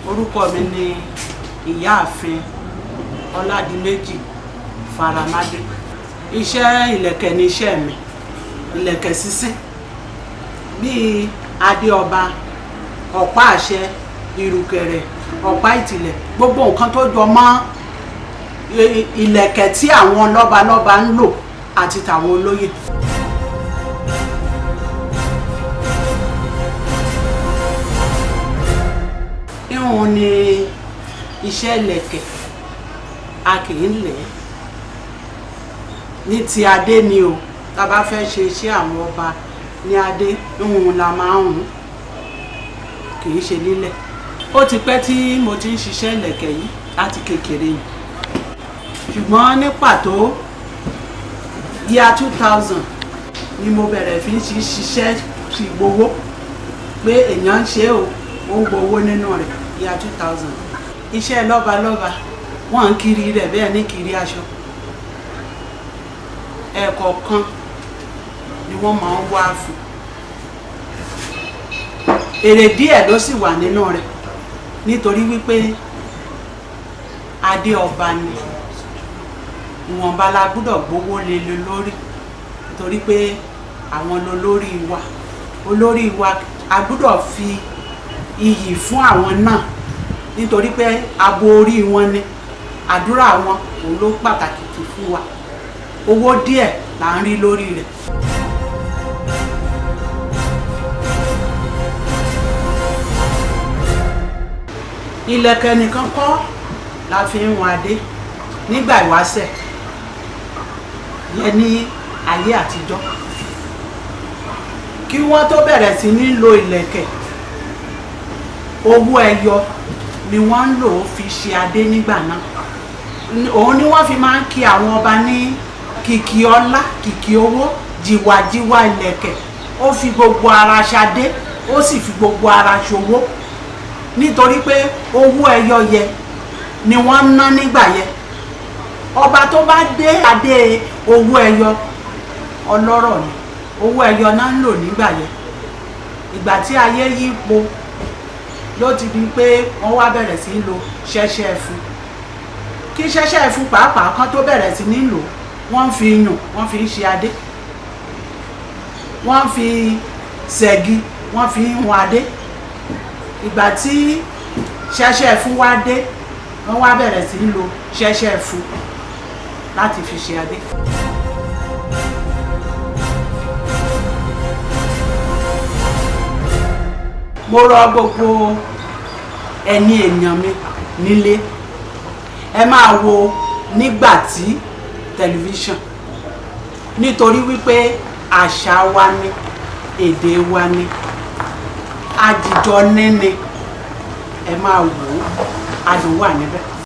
Orúkọ mi ni Ìyáàfin Ọládìméjì Faramade. Iṣẹ́ ìlẹ̀kẹ̀ ni iṣẹ́ mi, ìlẹ̀kẹ̀ sísìn bíi adé ọba, ọ̀pá àṣẹ, ìrùkẹ̀rẹ̀, ọ̀pá ìtìlẹ̀, gbogbo nǹkan tó jọ mọ́ ìlẹ̀kẹ̀ tí àwọn lọ́balọ́ba ń lò àti tàwọn olóyè. Ihun ni iṣẹ́ ìlẹ̀kẹ̀, a kì í lẹ̀ ẹ́ ní ti adé ni o. Tá a bá fẹ́ ṣe iṣẹ́ àwọn ọba ní adé, ihun la máa ń hun, kì í ṣe lílẹ̀. Ó ti pẹ́ tí mo ti ń ṣiṣẹ́ ìlẹ̀kẹ̀ yìí láti kékeré ni, ṣùgbọ́n ní pàtó year 2000 ni mo bẹ̀rẹ̀ fi ń ṣiṣẹ́ fi gbowó pé èèyàn ń ṣe o, ó ń gbowó nínú rẹ̀. Year 2000. Iṣẹ́ lọ́balọ́ba wọ́n ń kiri rẹ̀ bẹ́ẹ̀ ní kiri aṣọ. Ẹ̀ẹ̀kọ̀ọ̀kan ni wọ́n máa ń wá fún. Èrè díẹ̀ ló sì wà nínú rẹ̀, nítorí wípé adé ọba ni, ìwọ̀nba la gbọ́dọ̀ gbowó lé lé lórí, nítorí pé àwọn lolórí wa, olórí wa, a gbọ́dọ̀ fi iyì fún àwọn náà, nítorí pé abo orí wọn ni, àdúrà wọn òun ló pàtàkì jù fún wa. Owó díẹ̀ là ń rí lórí rẹ̀. Ìlẹ̀kẹ̀ nìkan kọ́ la fi ń hun adé nígbà ìwáṣẹ̀ yẹn ní ayé àtijọ́. Kí wọ́n tó bẹ̀rẹ̀ sí ní lo ìlẹ̀kẹ̀, owó ẹyọ ni wọ́n ń lò fi ṣe adé nígbà náà. Òun ni wọ́n fi máa ń kí àwọn ọba ní kìkì ọlá, kìkì owó, jìwàjìwà ìlẹ̀kẹ̀. Ó fi gbogbo ara ṣadé, ó sì fi gbogbo ara ṣòwò, nítorí pé owó ẹyọ yẹ ni wọ́n ń ná nígbà yẹn. Ọba tó bá dé adé owó ẹyọ, ọlọ́rọ̀ ni. Owó ẹyọ náà ń lò nígbà yẹn. Ìgbà tí ayé yípo ló ti di pé wọ́n wá bẹ̀rẹ̀ sí í lo ṣẹ́ṣẹ́ ẹfun. Kí ṣẹ́ṣẹ́ ẹfun pàápàá kan tó bẹ̀rẹ̀ sí ní lò, wọ́n fi yùn, wọ́n fi ń ṣe adé, wọ́n fi ṣẹ̀gi, wọ́n fi ń hun adé. Ìgbà tí ṣẹ́ṣẹ́ ẹfun wá dé, wọ́n wá bẹ̀rẹ̀ sí í lo ṣẹ́ṣẹ́ ẹfun láti fi ṣe adé. Mo rọ gbogbo ẹni èèyàn mi nílé, ẹ máa wo Nígbàtí tẹlifíṣàn, nítorí wípé àṣà wa ni, èdè wa ni, àjìjọ níní. Ẹ máa wò ó, adùn wà níbẹ̀.